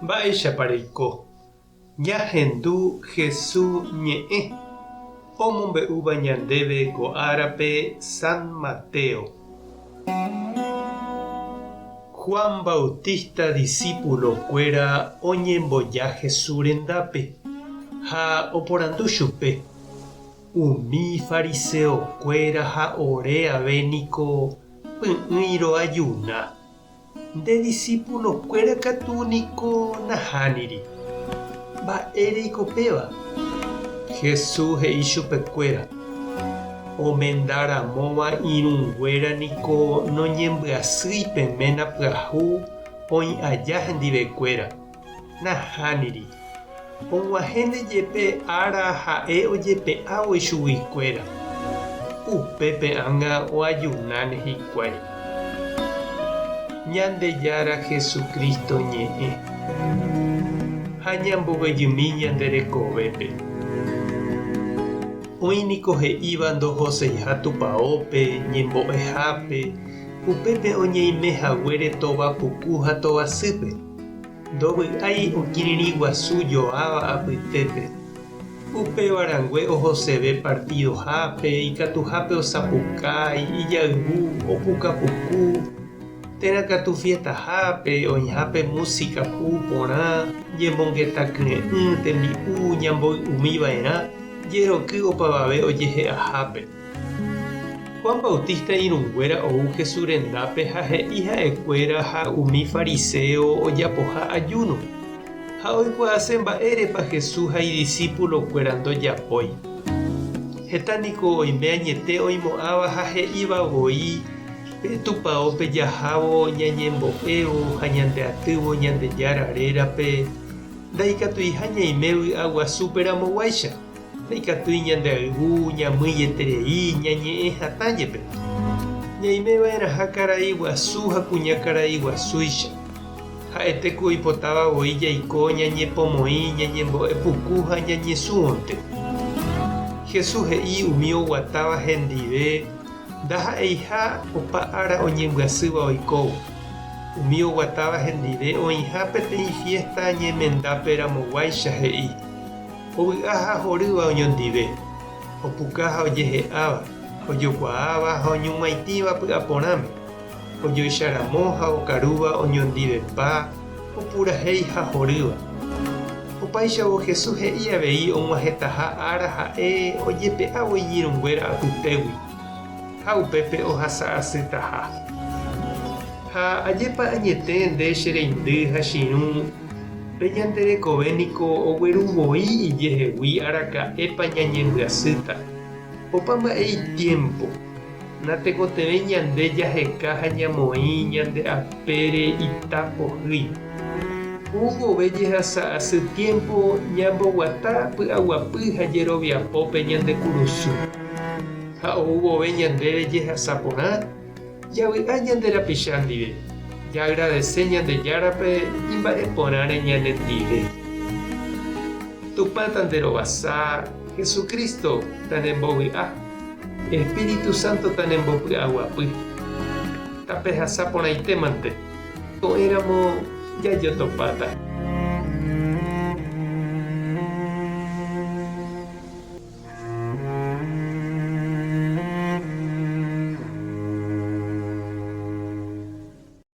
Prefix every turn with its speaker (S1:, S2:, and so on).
S1: Mba'éichapa reiko? Ñahendu Hesu ñe'ẽ omombe'úva ñandéve ko árape San Mateo. Juan Bautista disípulo-kuéra oñemboja Hesu rendápe ha oporandu chupe, Umi fariseo-kuéra ha ore ave niko py'ỹi roajuna. Nde disípulo-kuéra katu niko nahániri. Mba'éreiko péva? Jesús he'i chupekuéra, Omenda ramóva irũnguéra niko noñembyasýi pe ména pyahu oĩ aja hendivekuéra. Nahániri. Og̃uahẽne jepe ára ha'e ojepe'ávo ichuguikuéra. Upépe ág̃a oajunáne hikuái. Ñandejára Jesucristo ñe'ẽ. Ha ñamboguejymi ñande rekovépe. Oĩ niko he'íva ndohoseiha tupaópe, ñembo'ehápe, upépe oñeime haguére tova puku ha tova sýpe. Ndovy'ái okirirĩ guasu joáva apytépe. Upéva rangue ohoseve partidohápe, ikatuhápe osapukái, ijayvu, opukapuku, térã katu fiestahápe, oĩhápe músika pu porã, ñemongeta kyre'ỹ, tembi'u ñamboy'umi va'erã, jeroky opavave ojehe'ahápe. Juan Bautista irũnguéra ou Jesús rendápe ha he'i ha'ekuéra ha umi fariséo ojapoha ajúno, ha oikuaase mba'érepa Jesús ha idisípulokuéra ndojapói. Heta niko oime añete oimo'ãva ha he'íva voi pe tupaópe jahávo ñañembo'évo ha ñandeatývo Ñandejára rérape ndaikatuiha ñaime vy'aguasúpe ramoguáicha. Ndaikatúi ñande ayvu, ñamýi eterei, ñañe'ẽ hatã jepe. Ñaime va'erãha karai guasu ha kuña karai guasúicha. Ha'ete ku oipotáva voi jaiko ñañepomoĩ, ñañembo'e puku ha ñañesũvonte. Jesús he'i umi oguatáva hendive ndaha'eiha opa ára oñembyasýva oikóvo. Umi oguatáva hendive oĩha peteĩ fiésta ñemendápe ramoguáicha he'i. Ovy'a ha horýva oñondive, opuka ha ojehe'áva, ojokuaáva ha oñug̃uaitĩva py'aporãme, ojoecharamo ha okarúva oñondivepa, opurahéi ha horýva. Opáichavo Jesús he'i avei og̃uahẽtaha ára ha'e ojepe'ávo iñirũnguéra apytégui, ha upépe ohasa asytaha. Ha ajépa añete nde che reindy ha che irũ, Pe ñande rekove niko ogueru voi ijehegui araka'épa ñañembyasýta. Opa mba'e itiémpo. Natekotevẽi ñande jaheka ha ñamoĩ ñande apére ita pohýi. Ou vove jehasa asy tiémpo ñamboguata py'aguapy ha jeroviapópe ñande kurusu. Ha ou vove ñandéve jehasa porã, Javy'a ñande rapicha ndive, jaagradese Ñandejárape imba'e porãre ñanendive. Tupã tanderovasa, Jesucristo tanembovy'a, Espíritu Santo tanembopy'aguapy. Tapehasa porãitémante, ko'ẽramo jajotopáta.